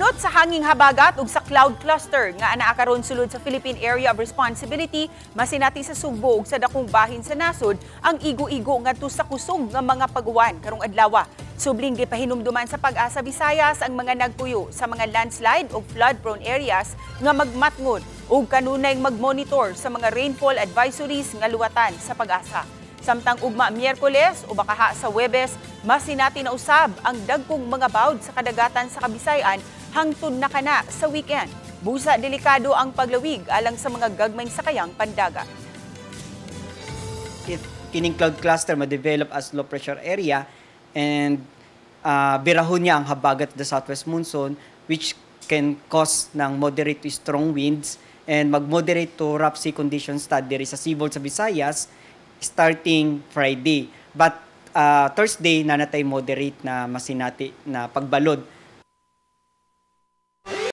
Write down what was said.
Gisunod sa hanging habagat ug sa cloud cluster nga anaa karon sulod sa Philippine Area of Responsibility, masinati sa Sugbo ug sa dakong bahin sa nasod ang igo-igo ngadto sa kusog nga mga paguwan karong adlaw. Subling gipahinumduman sa Pag-asa Visayas ang mga nagpuyo sa mga landslide ug flood-prone areas nga magmatngod ug kanunay magmonitor sa mga rainfall advisories nga luwatan sa Pag-asa. Samtang ugma Miyerkules o bakaha sa Huwebes, masinati na usab ang dagkong mga bawd sa kadagatan sa Kabisayan hangtod na kana sa weekend. Busa delikado ang paglawig alang sa mga gagmayng sakayang pandagat. If kining cloud cluster ma-develop as low pressure area and birahon niya ang habagat, the southwest monsoon, which can cause ng moderate to strong winds and mag-moderate to rough sea conditions ta diri sa seaboard sa Visayas starting Friday. But Thursday na natay moderate na masinati na pagbalod.